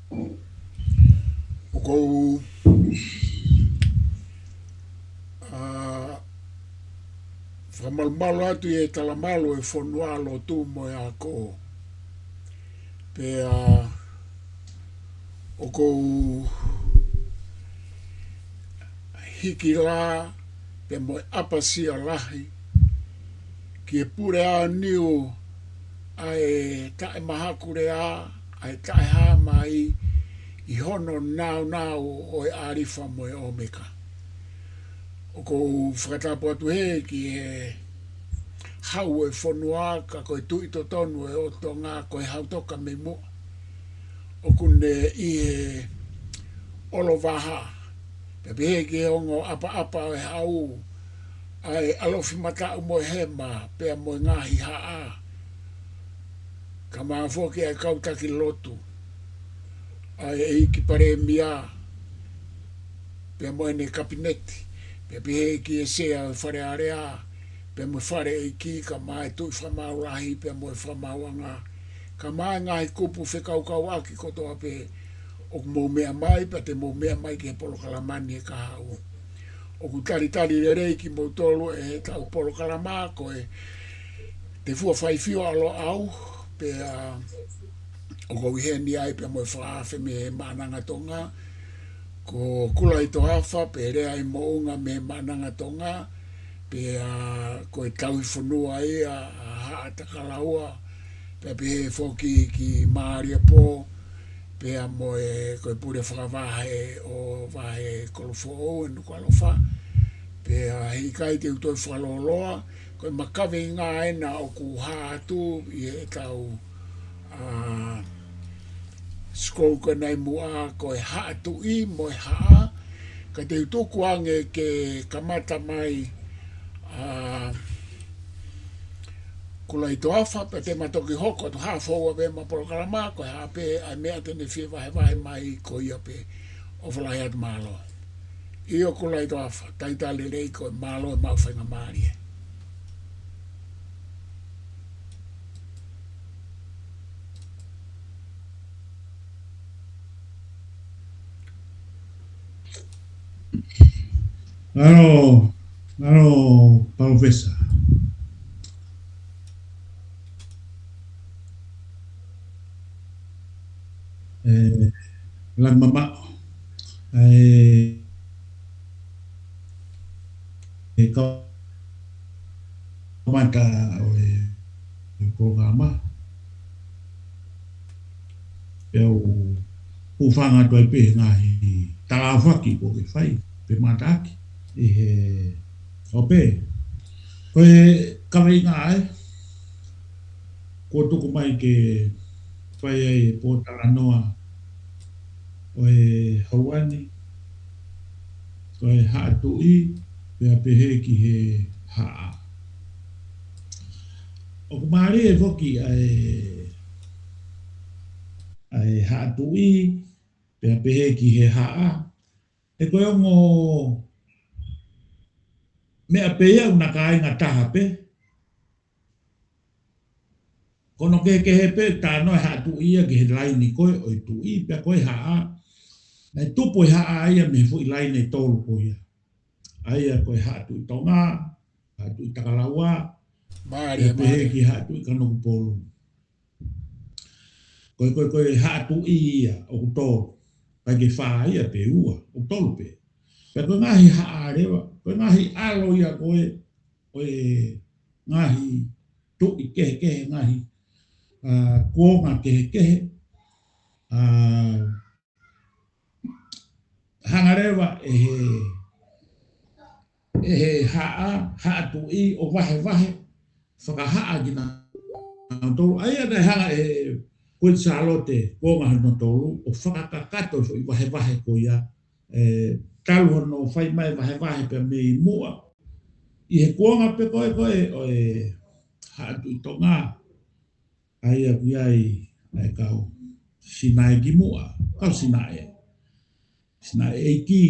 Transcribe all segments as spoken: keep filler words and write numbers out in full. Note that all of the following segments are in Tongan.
ʻOku ou, ā, fakamalumalu atu ʻi he talamalu ʻo e fonua, lotu mo e ako. Pea ʻoku ou hiki lā pea mo e ʻapasia lahi ki he pule ʻaoniu ʻa e taʻemahakulea, ʻa e taʻehāmai ʻi hono nāunau ʻo e ʻAlifa mo e ʻOmeka. ʻOku ou fakatapu atu heni ki he hau ʻo e fonua, ka ko e Tuʻi totonu ʻo e ʻOtu Tonga, ko e Hau Toka mei Muʻa. ʻOku ne ʻi he ʻolovaha, pea pehē ki he ongo ʻapaʻapa ʻo e hau, ʻa e ʻalofi mataʻu mo e hema, pea mo e ngaahi haʻa. Kae ʻumaʻā foki ʻa e kau taki lotu, ʻa e ʻEiki Palēmia, pea mo ʻene kapineti, pea pehē ki he Sea ʻo e Fale Alea, pea mo e Fale ʻEiki, kae ʻumaʻā e Tuʻi Fakamaau Lahi, pea mo e Fakamaauʻanga, kae ʻumaʻā e ngaahi kupu fekaukauʻaki kotoa pē ʻoku mou meʻa mai, pea te mou meʻa mai ki he polokalama ni he kahaʻu. ʻOku talitali lelei kimoutolu ʻe heʻetau polokalama ko e Te Fua Faifio ʻa Loʻau, pea ʻoku ou ʻi heni ai pea mo e fakaafe mei he Maʻananga Tonga, ko Kulaitoafa, pea lea ʻi Moʻunga mei he Maʻananga Tonga, pea ko e tauhi fonua ia ʻa Haʻa Takalaua, pea pehē foki ki Māliepō, pea mo e, ko e pule fakavahe ʻo Vahe Kolofoʻou ʻi Nukuʻalofa, pea he ʻikai te u toe fakalōloa, ko e ma kaveinga ena ʻoku hā atu ʻi heʻetau, ā, sikoʻi ko ena ʻi muʻa, ko e Haʻa Tuʻi mo e Haʻa, ka te u tuku ange ke kamata mai, ā, Kulaitoafa, pea te ma toki hoko atu hā foua pē ʻema polokalama, ko e hā pē ʻa e meʻa te ne fie vahevahe mai, ko ia pē. ʻOfa lahi atu, mālō. ʻIo, Kulaitoafa, talitali lelei koe, mālō e maʻu faingamālie. Mālō, mālō, Palōfesa. ʻE, langi mamaʻo. ʻE, ʻe kau kamata ʻo e, ʻo e polokalama. Pea u hūfanga atu ai pē he ngaahi talafaki kuo ke fai, pe mātaaki, ʻi he ʻope. Ko e kaveinga ē, kuo tuku mai ke fai ai e pōtalanoa ʻo e houa ni, ko e Haʻa Tuʻi, pea pehē ki he Haʻa. ʻOku mālie foki ʻa e, ʻa e Haʻa Tuʻi, pea pehē ki he Haʻa. He ko e ongo meʻa pē ia ʻoku na kāinga taha pē. Ko hono kehekehe pē, tā noa e Haʻa Tuʻi ia ki he laine ko ē ʻo e Tuʻi, pea ko e Haʻa. Naʻe tupu e Haʻa ia mei he foʻi laine ʻe tolu ko ia. ʻA ia ko e Haʻa Tuʻi Tonga, Haʻa Tuʻi Takalaua, Mālie, pea pehē mālie. Ki Haʻa Tuʻi Kanokupolu. Ko e, ko e, ko e Haʻa Tuʻi ia ʻoku tolu. ʻIkai ke fā ia pe ua, ʻoku tolu pē. Pea ko e ngaahi haʻa leva, ko e ngaahi ʻalo ia ko ē, ko e ngaahi tuʻi kehekehe, ngaahi, ā, kuonga kehekehe, ā, hanga leva ʻe he, ʻe he Haʻa, Haʻa Tuʻi ʻo vahevahe, fakahaʻa kinautolu. ʻA ia naʻe hanga ʻe Kuini Sālote, kuonga hono tolu, ʻo fakakakato e foʻi vahevahe ko ia, ē, talu hono fai mai vahevahe pea mei muʻa. ʻI he kuonga pē ko ē, ko ē, ʻo e Haʻa Tuʻi Tonga, ʻa ia ʻoku ʻi ai ʻa e kau Sinaʻe ki muʻa, kau Sinaʻe. Sinaʻe ʻEiki,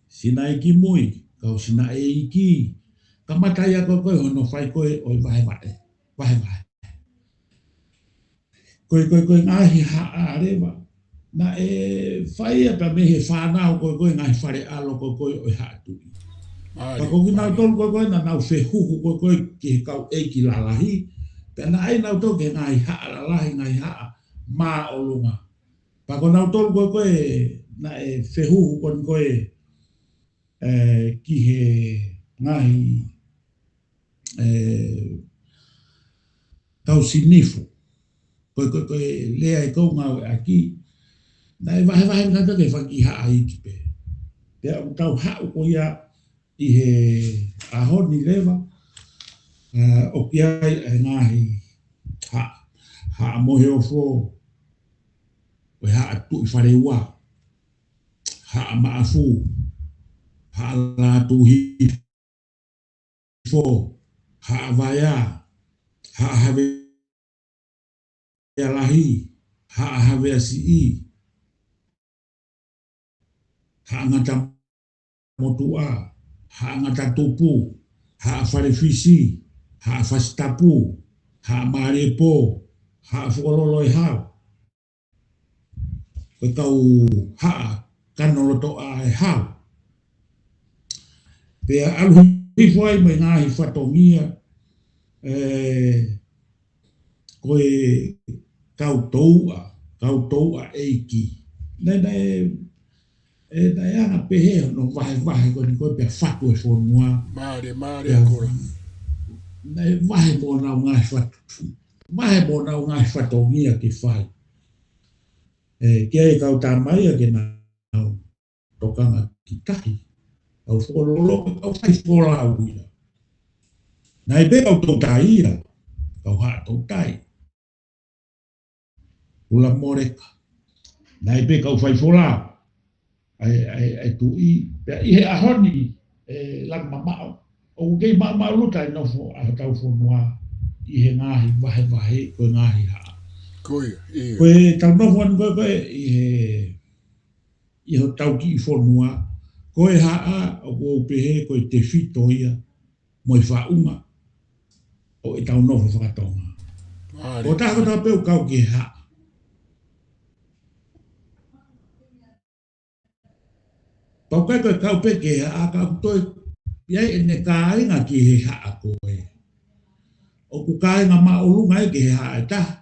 Sinaʻe ki mui, kau Sinaʻe ʻEiki. Kamata ia ko ē, ko ē hono fai ko ē ʻo e vahevahe, vahevahe. Ko e, ko e, ko e ngaahi haʻa leva, naʻe fai ia pea mei he fānau ko ē ko ē ngaahi fale ʻalo ko ē ko ē ʻo e Haʻa Tuʻi. Pea ko kinautolu ko ē ko ē naʻa nau fehuhu ko ē ko ē ki he kau ʻeiki lalahi, pea naʻe ʻai nautolu ki he ngaahi haʻa lalahi, ngaahi haʻa māʻolunga. Pea ko nautolu ko ē ko ē naʻe fehuhu ko ē ko ē, ē, ki he ngaahi, ē, kau sinifu. Ko e, ko e, ko e lea ʻi he kau ngāueʻaki. Naʻe vahevahe nautolu ki he fanga kiʻi haʻa iiki pē. Pea ʻoku tau haʻu ko ia ʻi he ʻaho ni leva, ē, ʻoku ʻi ai e ngaahi haʻa. Haʻa Moheofo, ko e Haʻa Tuʻi Faleua, Haʻa Maʻafu, Haʻa Lātūhifo, Haʻa Vaea, Haʻa Havea Lahi, Haʻa Havea Siʻi, Haʻa Ngata Motuʻa, Haʻa Ngata Tupu, Haʻa Falefisi, Haʻa Fasitapu, Haʻa Māliepo, Haʻa Fokololo ʻe Hau. Ko e kau haʻa kanolotoʻa ʻe hau. Pea ʻalu hifo ai mo e ngaahi fatongia, ē, ko e kau touʻa, kau touʻa ʻeiki. Naʻe, naʻe, ē, naʻe anga pehē hono vahevahe ko eni ko ē pea fatu e fonua. Mālie, mālie. Pea kola. Naʻe vahe mo honau ngaahi fatu-, vahe mo honau ngaahi fatongia ke fai. Ē, ke ʻai e kau tama ia ke nau tokanga ki tahi. Kau fokololo, kau faifolau ia. Naʻe ʻi ai pē kau toutai ia, kau haʻa toutai. Ula Moleka. Naʻe ʻi ai pē kau faifolau. ʻAi, ʻai, ʻai tuʻi, pea ʻi he ʻaho ni, ē, Lami Mamaʻo. ʻOku kei maʻumaʻuluta e nofo ʻa hotau fonua ʻi he ngaahi vahevahe, ko e ngaahi haʻa. Ko ia, ia. Ko ʻetau nofo ʻana ko ē, ko ē, ʻi he, ʻi hotau kiʻi fonua, ko e haʻa, ʻoku ou pehē, ko e tefito ia, mo e faʻunga ʻo ʻetau nofo fakatonga. Mālie. Ko e taha kotoa pē ʻoku kau ki he haʻa. Pau kai ko e kau pē ki he haʻa ka ʻoku toe ʻi ai ʻene kāinga ki he haʻa ko ē. ʻOku kāinga māʻolunga ia ki he haʻa ʻe taha.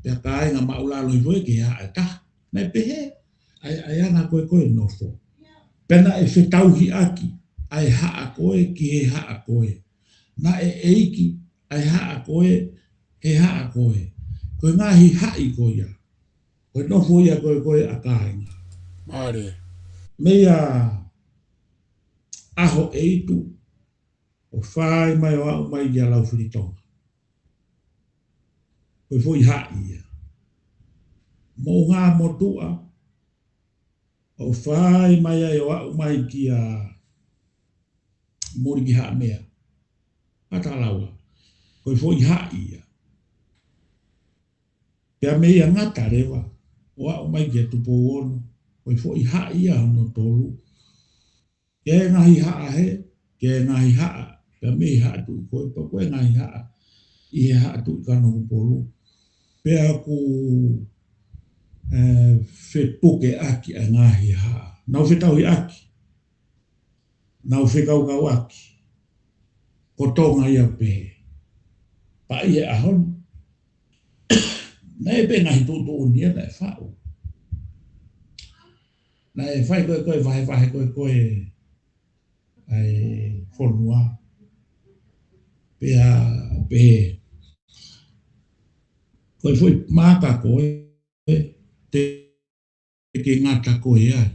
Pea kāinga māʻulalo hifo ia ki he haʻa ʻe taha. Naʻe pehē, ʻa e, ʻa e anga ko ē ko ē nofo. Pea naʻe fetauhiʻaki ʻa e haʻa ko ē ki he haʻa ko ē. Naʻe ʻeiki ʻa e haʻa ko ē he haʻa ko ē. Ko e ngaahi haʻi ko ia. Ko e nofo ia ko ē ko ē ʻa kāinga. Mālie. Meia ʻAhoʻeitu, ʻo fai mai ʻo aʻu mai kia Laufilitonga. Ko e foʻi haʻi ia. Moʻungāmotuʻa, ʻo fai mai ai ʻo aʻu mai kia Mulikihaʻamea, ʻAtalaua. Ko e foʻi haʻi ia. Pea meia Ngata leva, ʻo aʻu mai kia Tupou Ono. Ko e foʻi haʻi ia hono tolu. Ke ngaahi haʻa hē, ke ngaahi haʻa, pea mei he Haʻa Tuʻi ko ē, pea ko e ngaahi haʻa ʻi he Haʻa Tuʻi Kanokupolu. Pea ʻoku, ē, fepukeʻaki ʻa e ngaahi haʻa. Nau fetauhiʻaki. Nau fekaukauʻaki. Ko Tonga ia pē. Pea ʻi he ʻaho ni, naʻe ʻi ai pē ngaahi tuʻutuʻuni ia naʻe faʻu. Naʻe fai ko ē ko ē vahevahe ko ē ko ē ʻa e fonua. Pea pehē, ko e foʻi maaka ko ē, te ke ngata koe ai.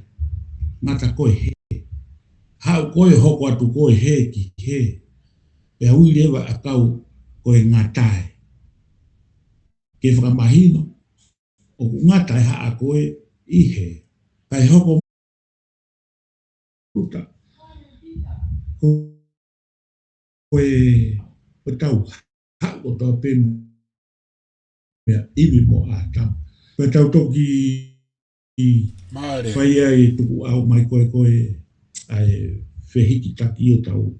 Ngata koe hē. Haʻu koe hoko atu koe hē ki hē. Pea ui leva ʻa e kau ko e ngata ē. Ke fakamahino, ʻoku ngata e haʻa ko ē ʻi hē. Kae hoko uta. Ko, ko e, ko e tau haʻu kotoa pē meʻa ʻivi mo ʻĀtama. Ko e tau toki ʻi Mālie. Fai ai tukuʻau mai ko ē ko ē ʻa e fehikitaki ʻo tau.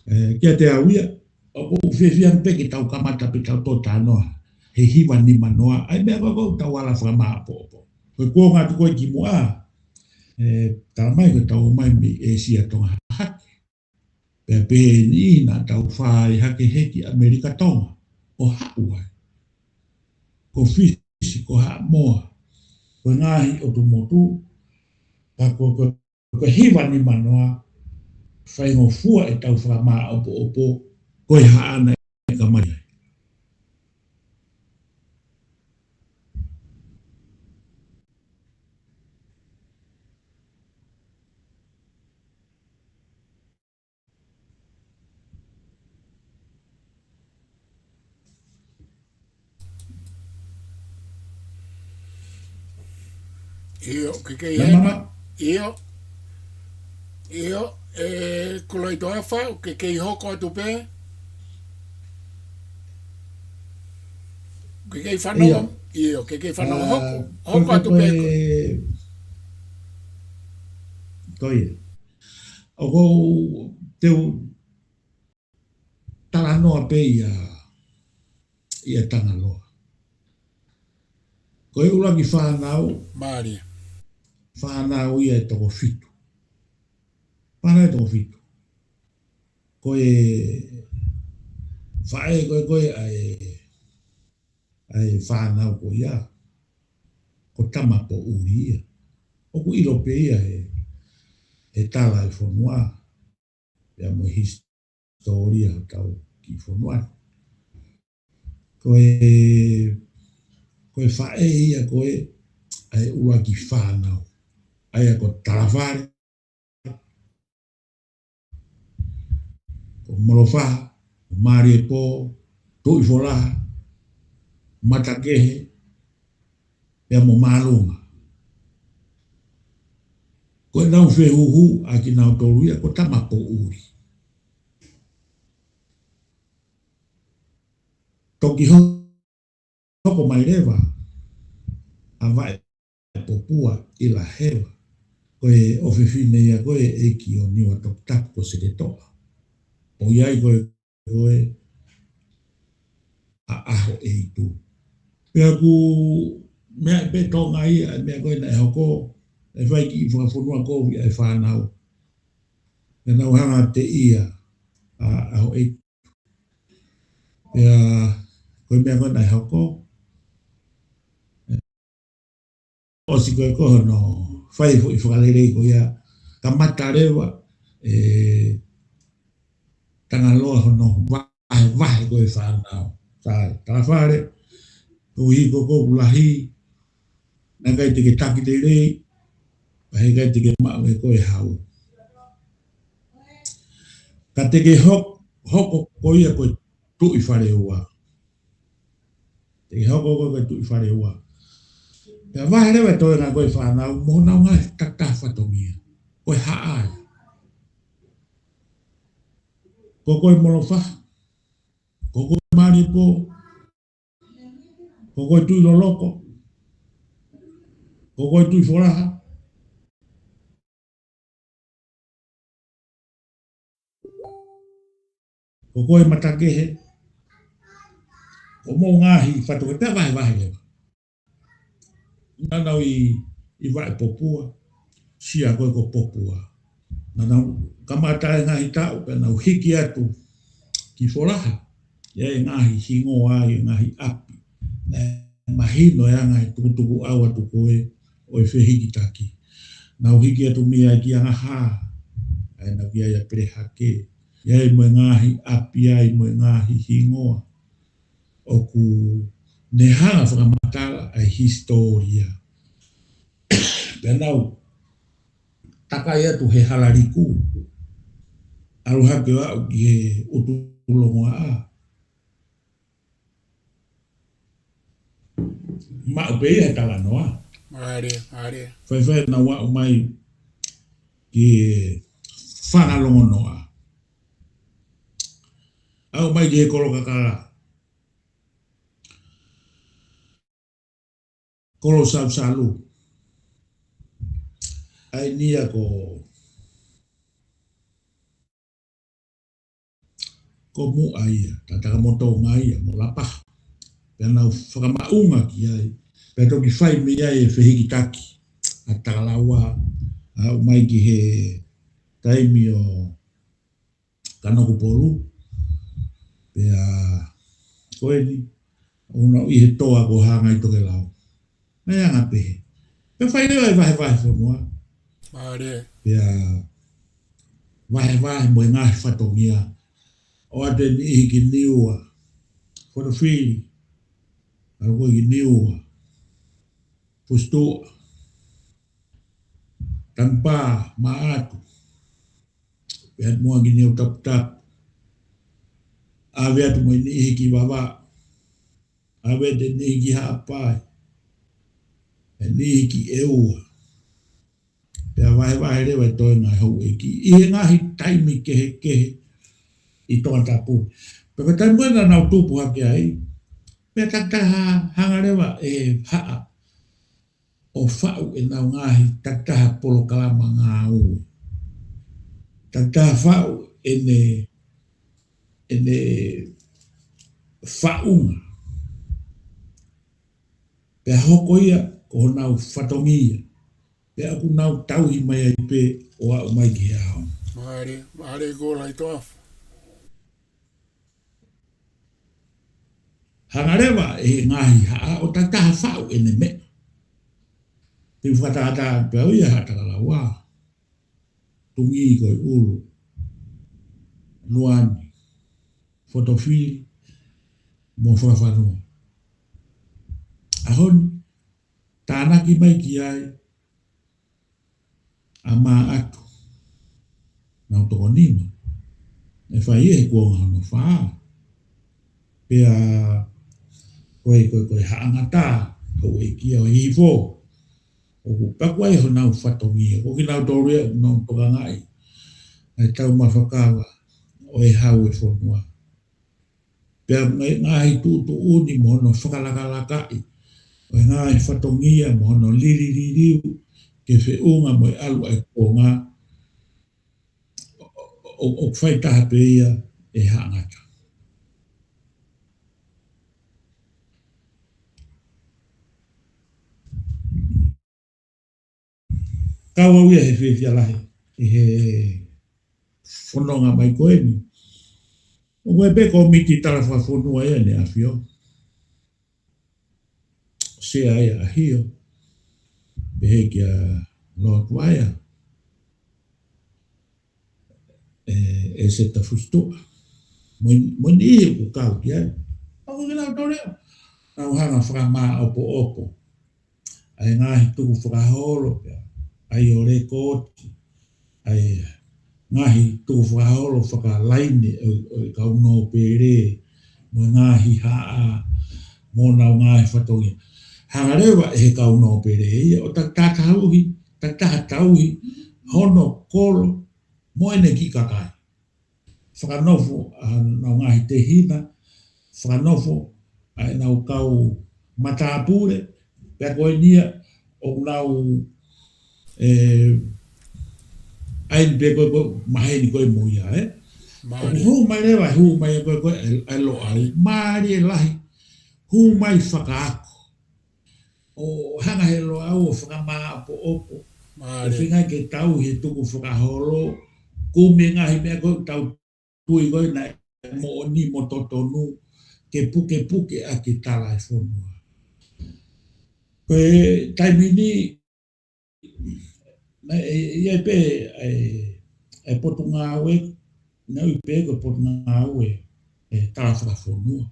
Ē, kiate au ia, ʻoku ou fiefia pē ke tau kamata pē tau tō talanoa he hiva nimanoa, ʻa e meʻa ko ē ko ē tau ala fakamāʻopoʻopo. Ko e kuonga atu ko ē ki muʻa, ē, talamai ko ʻetau ō mai mei ʻĒsia Tonga Hahake. Pea pehē ni naʻa tau fai hake hē ki ʻAmelika Tonga ʻo haʻu ai. Ko Fisi, ko Haʻamoa, ko e ngaahi ʻotu motu, pea ko, ko, ko e hiva nimanoa, faingofua ʻetau fakamāʻopoʻopo, ko e hā naʻe kamata ai. ʻIo, ke kei Nā hē. Mama. ʻIo. ʻIo, ē, Kulaʻi Toafa, ke kei hoko atu pē. Ke kei fanongo. ʻIo. ʻIo, ke kei fanongo. Ā, hoko, ko, hoko ko, atu ko pē e, ko. Ko ia. ʻOku ou teu talanoa pē ia, ia Tangaloa. Ko e ʻuluaki fānau. Mālie. Fānau ia ʻe toko fitu. Fānau ʻe toko fitu. Ko e faʻē ko ē, ko ē ʻa e, ʻa e fānau ko ia, ko Tamapoʻuli ia. ʻOku ʻilo pē ia he, he tala ʻa e fonua, pea mo e hisitōlia hotau kiʻi fonua. Ko e, ko e faʻē ia ko ē ʻa e ʻuluaki fānau. ʻA ia ko Talafale, ko Molofaha, ko Maliepō, Tuʻifolaha, Matakehe, pea mo Mālunga. Ko ʻenau fehuhu ʻa kinautolu ia ko Tamapoʻuli. Toki ho-, hoko mai leva ʻa Vaʻepopua ʻi Laheva. Ko e ʻofefine ia ko ē ʻo e ʻEiki ʻo Niuatoputapu ko Seketoʻa. ʻOku ʻi ai ko ē, ko ē ʻa ʻAhoʻeitu. Pea ʻoku meʻa pē Tonga ia, ʻa e meʻa ko ē naʻe hoko, ʻe fai kiʻi fakafonua kovi ʻa e fānau. Pea nau hanga ʻo teʻia ʻa ʻAhoʻeitu. Pea ko e meʻa ko ē naʻe hoko, ʻosi ko ē ko hono fai foʻi fakalelei ko ia, kamata leva ʻe Tangaloa hono vahevahe ko ē fānau. Sai, Talafale, koeʻuhi ko ʻoku lahi, naʻe ʻikai te ke taki lelei, pea heʻikai te ke maʻu ʻe koe hau. Ka te ke hok-, hoko ko ia ko e Tuʻifaleua. Te ke hoko ko e Tuʻifaleua. Pea vahe leva e toenga ko ē fānau mo honau ngaahi tatafa tongia. Ko e haʻa ia. Ko, ko e Molofaha. Ko, ko e Maliepō. Ko, ko e Tuʻiloloko. Ko, ko e Tuʻifolaha. Ko, ko e Matakehe. Ko hoʻomou ngaahi fatongia pea vahevahe leva. Naʻa nau ʻi, ʻi Vaʻepopua, sia ko ē ko Popua. Naʻa nau kamata e ngaahi taʻu, pea nau hiki atu ki Folaha. ʻI ai e ngaahi hingoa, ʻi ai e ngaahi ʻapi. Naʻe mahino e anga e tukutukuʻau atu ko ē ʻo e fehikitaki. Nau hiki atu mei ai ki Angahā, ʻa ē naʻe ʻi ai ʻa Pelehake. ʻI ai mo e ngaahi ʻapi, ʻi ai mo e ngaahi hingoa. ʻOku ne hanga ʻo fakamatala ʻa e hisitōlia. Pea nau takai atu he Halaliku, ʻalu hake ʻo aʻu ki he ʻUtulongoaʻa. Maʻu pē ia he talanoa. Mālie, mālie. Faifai naʻa nau aʻu mai ki he Fangalongonoa. Aʻu mai ki he Kolokakala. Kolo Salusalu. ʻA eni ia ko, ko Muʻa ia, Tatakamotonga ia, mo Lapaha. Pea nau fakamaʻunga ki ai, Pea toki fai mei ai e fehikitaki ʻa Takalaua, ʻa ʻomai ki he taimi ʻo Kanokupolu. Pea ko eni, ʻoku nau ʻi he toa ko Hangaitokelau. Naʻe anga pehē. Pea fai leva e vahevahe fonua. Mālie. Pea vahevahe mo e ngaahi fatongia. ʻOatu e niʻihi ki Niua. Fotofili. ʻAlu ko ē ki Niua. Fusituʻa. Tangipā, Maʻatu. Pea muʻa ki Niutaputapu. ʻAve atu mo e niʻihi ki Vavaʻu. ʻAve atu e niʻihi ki Haʻapai. E niʻihi ki ʻEua. Pea vahevahe leva e toenga e houʻeiki ʻi he ngaahi taimi kehekehe ʻi Tongatapu. Pea ko e taimi ko ē naʻa nau tupu hake ai, pea takitaha hanga leva e haʻa ʻo faʻu ʻenau ngaahi takitaha polokalama ngāue. Takitaha faʻu ʻene, ʻene faʻunga. Pea hoko ia ko honau fatongia. Pea ʻoku nau tauhi mai ai pē ʻo aʻu mai ki he ʻaho ni. Mālie, mālie ko Laʻitoafa. Hanga leva e ngaahi haʻa ʻo takitaha faʻu ʻene meʻa. Te u fakatātā pē au ia Haʻa Takalaua. Tungī ko e ʻulu. Nuani. Fotofili. Mo Fakafanua. ʻAho ni, tānaki mai ki ai ʻa Maʻatu. Nau toko nima. ʻE fai ia he kuonga hono fā. Pea ko e, ko e, ko e Haʻa Ngata, houʻeiki ia ʻo Hihifo. ʻOku paku ai honau fatongia. Ko kinautolu ia ʻoku nau tokangaʻi ʻa e taumafa kava ʻo e hau e fonua. Pea ngaahi, ngaahi tuʻutuʻuni mo hono fakalakalakaʻi ʻo e ngaahi fatongia mo hono lilililiu ke feʻunga mo e ʻalu ʻa e kuonga ʻo, ʻo, ʻo fai taha pē ia ʻe Haʻa Ngata. Kau au ia he fiefia lahi ʻi he fononga mai ko eni. ʻOku ʻi ai pē kōmiti tala fakafonua ia ʻEne ʻAfio. Sea ia ʻa Hio. Pehē kia Lord Waea. ʻE, ʻEseta Fusituʻa. Mo e, mo e niʻihi ʻoku kau ki ai. ʻOku kinautolu ia. Nau hanga fakamāʻopoʻopo ʻa e ngaahi tukufakaholo pea ʻai ʻo lekooti ʻa e ngaahi tukufakaholo fakalaine ʻo, ʻo e kau nōpele mo e ngaahi haʻa mo honau ngaahi fatongia. Hanga leva ʻe he kau nōpele ia ʻo takitaha tauhi, takitaha tauhi hono kolo mo ʻene kiʻi kakai. Fakanofo ʻa honau ngaahi tehina, fakanofo ʻa ʻenau kau matāpule, pea ko eni ia ʻoku nau, ē, ʻai pē ko e, ko e maheni ko ē mo ia, ē? Mālie. ʻOku hū mai leva, hū mai ko e, ko e, ʻa e Loʻau. Mālie lahi, hū mai fakaako. ʻO hanga he Loʻau ʻo fakamāʻopoʻopo. Mālie. ʻO feinga ke tauhi e tukufakaholo, kumi e ngaahi meʻa ko ē ʻoku tau tui ko ē naʻe moʻoni mo totonu, ke pukepuke ʻaki e tala e fonua. Ko e taimi ni, naʻe, ʻi ai pē, ʻe, ʻe Potungāue, naʻe ui pē ko e Potungāue, ʻe, Tala Fakafonua.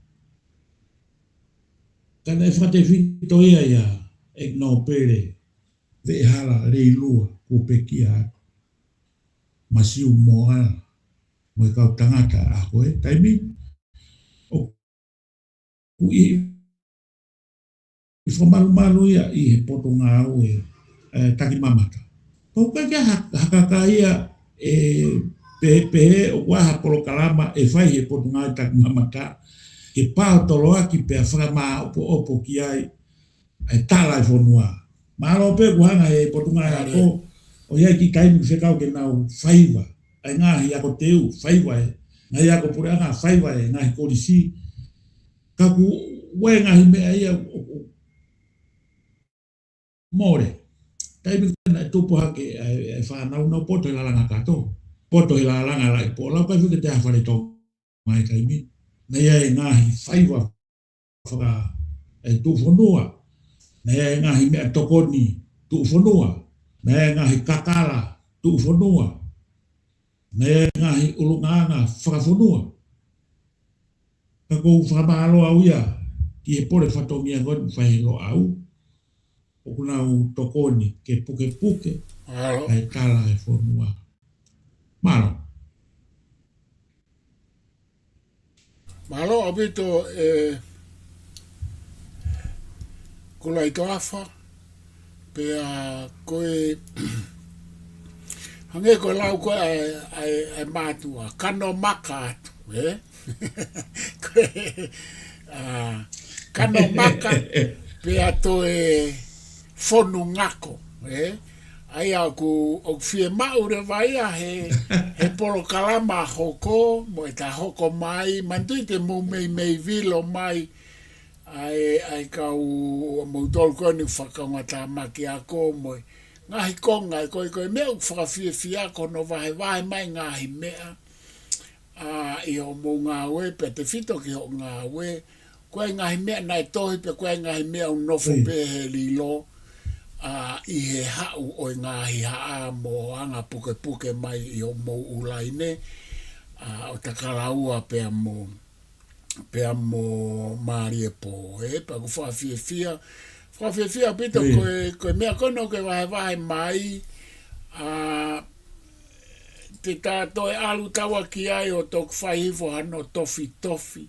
Ka naʻe fakatefito ia ʻia ʻEiki Nōpele Veʻehala Leilua, kuo pekia atu. Masiu Moala, mo e kau tangata ʻa ko e taimi. ʻOku ʻi, ʻi fakamalumalu ia ʻi he Potungāue, ē, Takimamata. Pau ka kia ha-, hakaka ia ʻe pe-, pehē ʻoku ʻi ai ha polokalama ʻe fai he Potungāue Takimamata, ke paotoloaki pea fakamāʻopoʻopo ki ai ʻa e tala e fonua. Mālō pē kuo hanga he Potungāue Ako, ʻo ʻi ai e kiʻi taimi fekau ke nau faiva ʻa e ngaahi ako teu, faiva e ngaahi ako puleʻanga, faiva e ngaahi kolisi. Ka ʻoku ʻi ai e ngaahi meʻa ia ʻo, ʻo, mole. Taimi ko ē naʻe tupu hake ʻa e, ʻa e fānau, nau poto he lalanga kato. Poto he lalanga laʻi pōlau, ʻikai fuʻu ke toe ʻi ai ha fale Tonga he taimi ni. Naʻe ʻi ai e ngaahi faiva faka-, ʻe, tuʻufonua. Naʻe ʻi ai e ngaahi meʻatokoni tuʻufonua. Naʻe ʻi ai e ngaahi kakala tuʻufonua. Naʻe ʻi ai e ngaahi ʻulungaanga fakafonua. Ka ʻoku ou fakamālō au ia ki he pole fatongia ko eni ʻoku fai ʻe he Loʻau. ʻOku nau tokoni ke pukepuke ʻa e tala ʻa e fonua. Mālō. Mālō ʻaupito, ʻe, Kulaʻitoafa, pea ko e, hangē ko e lau ko ē ʻa e, ʻa e, ʻa e mātuʻa, kano maka atu, ē? Ko e, ʻa, kano maka, pea toe fonu ngako, ē? ʻA ia ʻoku, ʻoku fiemaʻu leva ia he, he polokalama hoko, mo ʻeta hoko mai, manatuʻi te mou meimei vilo mai, ʻa e, ʻa e kau ʻa moutolu ko eni fakaongotāmaki ako, mo e ngaahi konga, ko e, ko e meʻa ʻoku fakafiefia ko hono vahevahe mai ngaahi meʻa, ʻa, ʻi hoʻomou ngāue, pea tefito ki hoʻo ngāue, ko e ngaahi meʻa naʻe tohi, pea ko e ngaahi meʻa ʻoku nofo pē he lilo, ʻa, ʻi he haʻu ʻo e ngaahi haʻa mo anga pukepuke mai ʻi hoʻomou ʻū laine, ʻa, ʻo Takalaua pea mo, pea mo Māliepō, ē, pea ʻoku fakafiefia, fakafiefia ʻaupito ko e, ko e meʻa ko ē naʻa ke vahevahe mai, ʻa, te ta toe ʻalu taua ki ai ʻo toki fai hifo hano tofitofi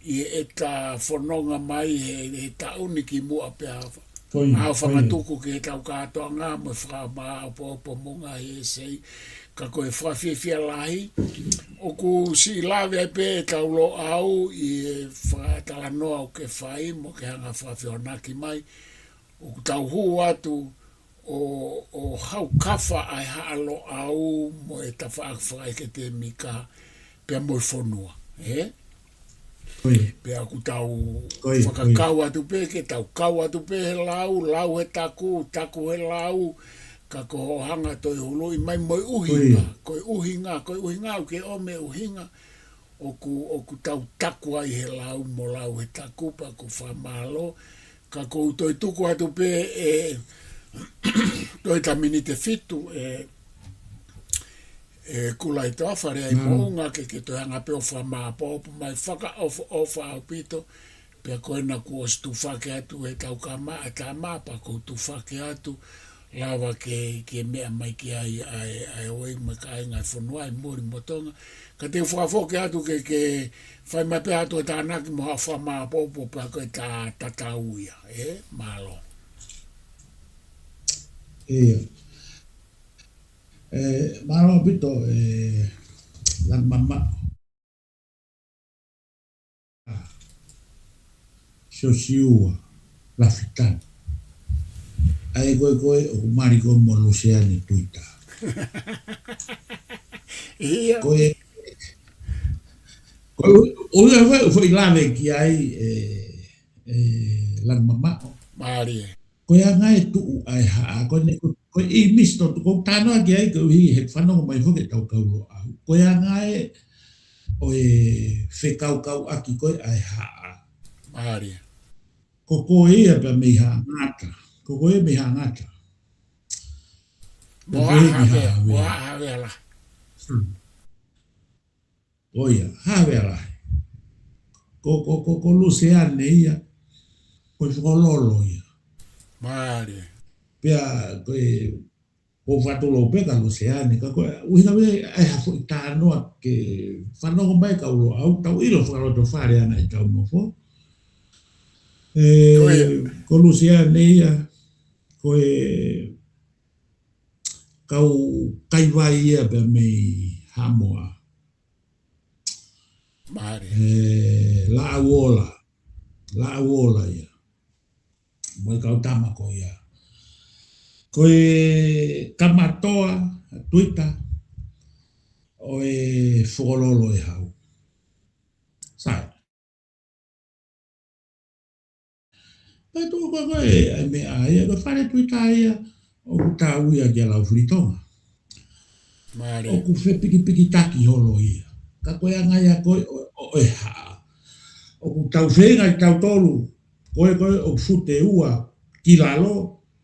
ʻi heʻeta fononga mai he, he taʻu ni kimuʻa pea ʻa e fakatuku ki heʻetau kātoanga mo e fakamāopoopo mo e ngaahi ʻēsei. Ka ko e fakafiefia lahi, ʻoku siʻi lave ai pē ʻetau Loʻau ʻi he fakatalanoa ʻoku ke fai mo ke hanga fakafehoanaki mai, ʻoku tau hū atu ʻo, ʻo haukafa ʻa e Haʻa Loʻau mo e tafaʻaki fakaʻeketēmika pea mo e fonua, ē? Pea ʻoku tau fakakau atu pē, ke tau kau atu pē he lau, lau he taku, taku he lau, ka ko hoʻo hanga toe huluʻi mai mo e ʻuhinga, ko e ʻuhinga, ko e ʻuhinga, ʻoku ke ʻomai e ʻuhinga, ʻoku, ʻoku tau taku ai he lau mo lau he taku, pea ʻoku fakamālō, ka ʻoku ou toe tuku atu pē ʻe, toe ʻeta miniti ʻe fitu, ʻe, ʻe Kulaʻitoafa Leaimoʻunga ke, ke toe hanga pē ʻo fakamāopoopo mai fakaʻofoʻofa ʻaupito, pea ko ena kuo ʻosi tufaki atu ʻetau kama, ʻa e tama pea ʻoku ou tufaki atu, lava ke, ke meʻa mai ki ai ʻa e, ʻa e ʻOi mo e kāinga ʻo e fonua ʻi muli mo Tonga. Ka te u fakafoki atu ke, ke fai mai pē atu e tānaki mo ha fakamāopoopo pea ko e ta, tatau ia, ē? Mālō. ʻIo. ʻE, mālō ʻaupito, ʻe, Lanumamaʻo. Siosiua Lafitani. ʻA ia ko e, ko e, ʻoku mali koe mo Luseane Tuita. ʻIo. Ko e, ko e, ʻo ia foʻi, foʻi lave ki ai, ʻe, ʻe, Lanumamaʻo. Mālie. Ko e anga e tuʻu ʻa e haʻa, ko eni ko, ko e ʻīmisi ʻoku ou talanoa ki ai, koeʻuhi he fanongo mai foki ʻetau kau Loʻau. Ko e anga e, ʻo e fekaukauʻaki ko ē ʻa e haʻa. Mālie. Ko koe ia pea mei Haʻa Ngata. Ko koe ia mei Haʻa Ngata. Mo Haʻa Havea, mo Haʻa Havea la. Hmm. ʻO ia, Havea Lahi. Ko, ko, ko, ko Luseane ia, ko e Fokololo ia. Mālie. Pea, ko e, ko Fatulou pē ka Luseane, ka ko e, ʻuhinga pē, ʻa e ha foʻi talanoa ke fanongo mai kau Loʻau, tau ʻilo fakalotofale ʻa ʻetau nofo. ʻE, ko ia. Ko Luseane ia, ko e kau kaivai ia pea mei Haʻamoa. Mālie. ʻE, Laʻauola. Laʻauola ia. Mo e kau tama ko ia. Ko e kamatoa, Tuita, ʻo e Fokololo ʻe Hau. Sai. ʻe tuʻu ko ē, ʻa e meʻa ia, ko e fale Tuita ia, ʻoku tau ia kia Laufilitonga. Mālie. ʻOku fepikipikitaki holo ia. Ka ko e anga ia ko ē ʻo, ʻo e haʻa. ʻOku tau feinga ʻe tautolu, ko ē, ko ē ʻoku fute ua ki lalo,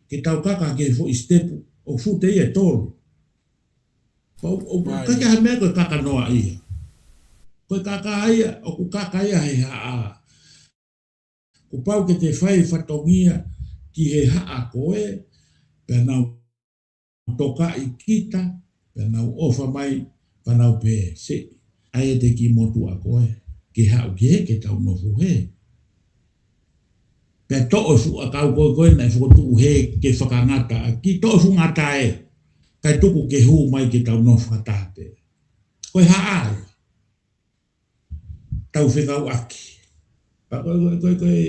ke tau kaka ki he foʻi sitepu, ʻoku fute ia ʻe tolu. Pau, ʻoku Mālie. ʻIkai ke ha meʻa ko e kaka noa ia. Ko e kaka ia, ʻoku kaka ia he haʻa. Kuo pau ke te fai fatongia ki he haʻa ko ē, pea nau tokaʻi kita, pea nau ʻofa mai, pea nau pehē, se, ʻai ʻete kiʻi motuʻa ko ē, ke haʻu ki hē ke tau nofo hē. Pea toʻo e fuʻu ʻakau ko ē ko ē naʻe fokotuʻu hē ke fakangata, ki toʻo e fuʻu ngata ē, kae tuku ke hū mai ke tau nofo fakataha pē. Ko e haʻa ia. Tau fekauʻaki. Pea ko e, ko e, ko e, ko e,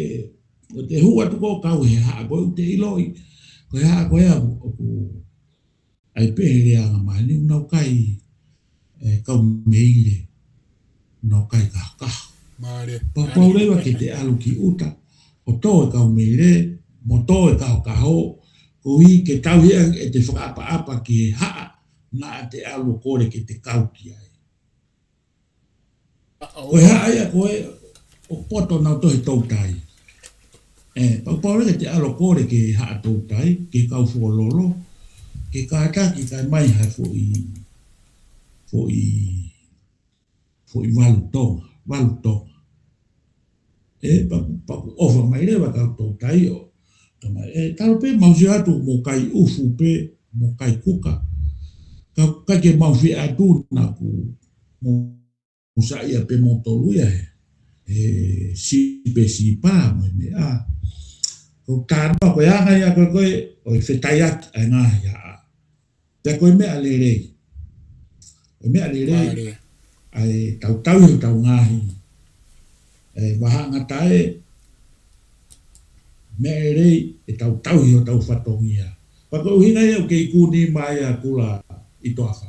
ko ʻete hū atu ko ē kau he haʻa ko ē ʻoku te ʻiloʻi. Ko e haʻa ko ē ʻoku, ʻoku ʻai pē he lea anga maheni ʻoku nau kai, ē, kau meile. Nau kai kahokaho. Mālie, Pea mālie. pau leva ke te ʻalu ki ʻuta, ʻo tō e kau meile, mo tō e kahokaho, koeʻuhi ke tauhi ʻa ʻete fakaʻapaʻapa ki he haʻa, naʻa te ʻalu ʻo kole ke te kau ki ai. Ko e haʻa ia ko ē ʻoku poto nautolu he toutai. Ē, pau pau leva ke te ʻalu ʻo kole ki he haʻa toutai, ki he kau fuololo, ke kātaki kae ʻomai ha foʻi, foʻi, foʻi valu Tonga, valu Tonga. Ē, pea, pea ʻoku ʻofa mai leva kau toutai ʻo, tama, ē, talo pē mau sio atu mo kai ʻufu pē, mo kai kuka. Ka, ka ke mau fie atu naʻa ku, mo, mo saiʻia pē mo tolu ia he, he sipe sipa mo e meʻa. Ko e tānoa ko e anga ia ko ē, ko ē, ʻo e fetaiaki ʻa e ngaahi haʻa. Pea ko e meʻa lelei. Ko e meʻa lelei. Mālie. ʻA e tau tauhi hotau ngaahi. ʻE vahaʻangata ē. Meʻa lelei ʻe tau tauhi hotau fatongia. Pea ko e ʻuhinga ia ʻoku kei kuni mai ʻa Kulaʻitoafa.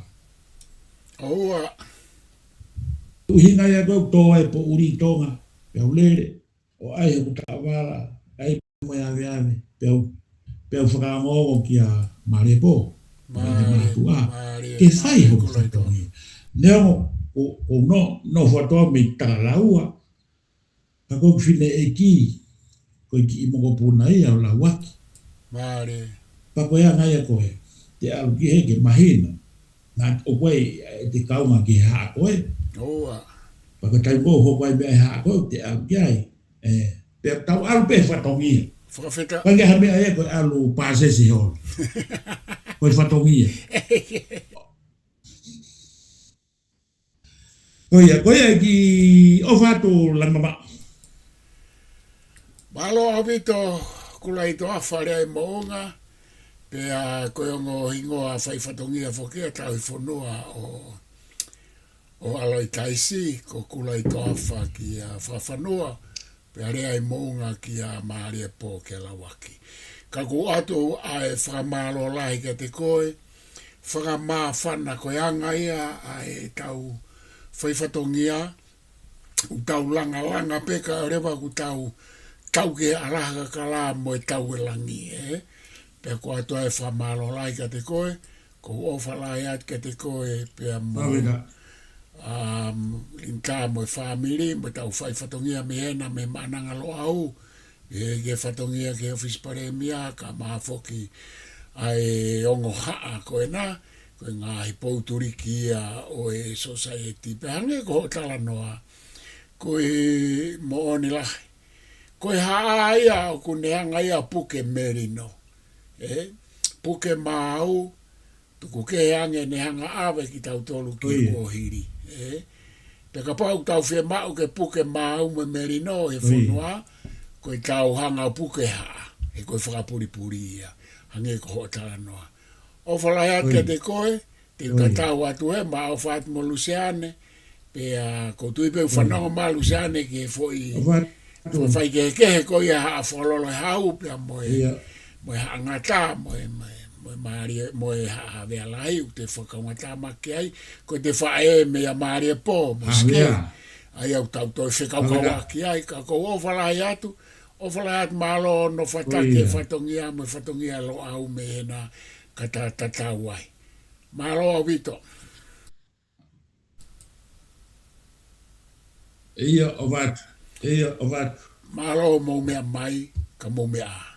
ʻOua. ʻUhinga ia ko ē ʻoku tō ai e poʻuli ʻi Tonga. Pea u lele. ʻO ʻai hoku taʻovala, ʻai mo e aveave, pea u, pea u fakaongoongo kia Mālie Pō, mo e Mālie, mātuʻa, mālie, ke fai mālie, hoku Kulaʻitoafa. fatongia. Neongo, ko, ko no, nofo atu au mei Takalaua, ka ko e kiʻi fineʻeiki, ko e kiʻi mokopuna ia ʻo Lauaki. Mālie. Pea ko e anga ia ko ē, te ʻalu ki hē ke mahino. Naʻa ʻoku ʻi ai ʻete kaunga ki he haʻa ko ē. ʻOua. Pea ko e taimi ko ē ʻoku hoko ai e meʻa he haʻa ko ē, te ʻalu ki ai. Ē, pea tau ʻalu pē fatongia. Fakafetaʻi. ʻIkai ke ha meʻa ia ko e ʻalu pāsese holo. Ko e fatongia. Ko ia, ko ia ki ʻofa atu Langamamaʻo. Mālō ʻaupito Kulaʻitoafa Leaʻimoʻunga, pea ko e ongo hingoa fai fatongia foki ʻa e tauhi fonua ʻo, ʻo ʻAloitaisi, ko Kulaʻitoafa kia Fakafanua, pea Leaʻimoʻunga kia Mālie Pō kia Lauaki. Ka ʻoku ʻoatu ʻa e fakamālō lahi kiate koe, fakamāfana ko e anga ia ʻa e tau fai fatongia, ʻoku tau langalanga pē kae ʻoua leva kuo tau tau ki he ʻalaha kakala mo e tau e langi, ē. Pea ʻoku ʻoatu ʻa e fakamālō lahi kiate koe, ʻoku ou ʻofa lahi atu kiate koe, pea mo, Pavena. um, Linitā mo e fāmili, mo e tau fai fatongia mei hena mei Maʻananga Loʻau, ē, ki he fatongia ki he ʻofisi palēmia, kae ʻumaʻā foki ʻa e ongo haʻa ko ena, ko e ngaahi poutuliki ia ʻo e sōsaieti. Pea hangē ko hoʻo talanoa, ko e moʻoni lahi. Ko e haʻa ia ʻoku ne hanga ia puke melino. Ē? Puke maau, tuku kehe ange ne hanga ʻave kitautolu ki Ko ia. kuohili. Ē? Pea kapau ʻoku tau fiemaʻu ke puke maau mo e melino he Ko ia. fonua, ko e tau hanga ʻo puke haʻa. He ko e fakapulipuli ia. Hangē ko hoʻo talanoa. ʻOfa lahi atu Ko ia. kiate koe, te Ko ia. tatau atu ē, mo e ʻofa atu mo Luseane, pea ʻoku ou tui pē ʻoku Mm. fanongo mai Luseane ki he foʻi, ʻOfa atu. foʻi faikehekehe ko ia Haʻa Foʻololo he Hau, pea mo e, Ia. mo e Haʻa Ngata, mo e, mo e, mo e Mālie, mo e Haʻa Havea Lahi, ʻoku te fakaungata mai ki ai, ko ʻete faʻē meia Mālie Pō, mo Havea. Sike. ʻA ia ʻoku tau toe fekaukauʻaki Havea. ai, ka ʻoku ou ʻofa lahi atu, ʻOfa lahi atu, mālō hono fataki e fatongia mo e fatongia Loʻau mei hena ka ta tatau ai. Mālō ʻaupito. ʻIo, ʻofa atu. ʻIo, ʻofa atu. Mālō hoʻomou meʻa mai, ka mou meʻa ā.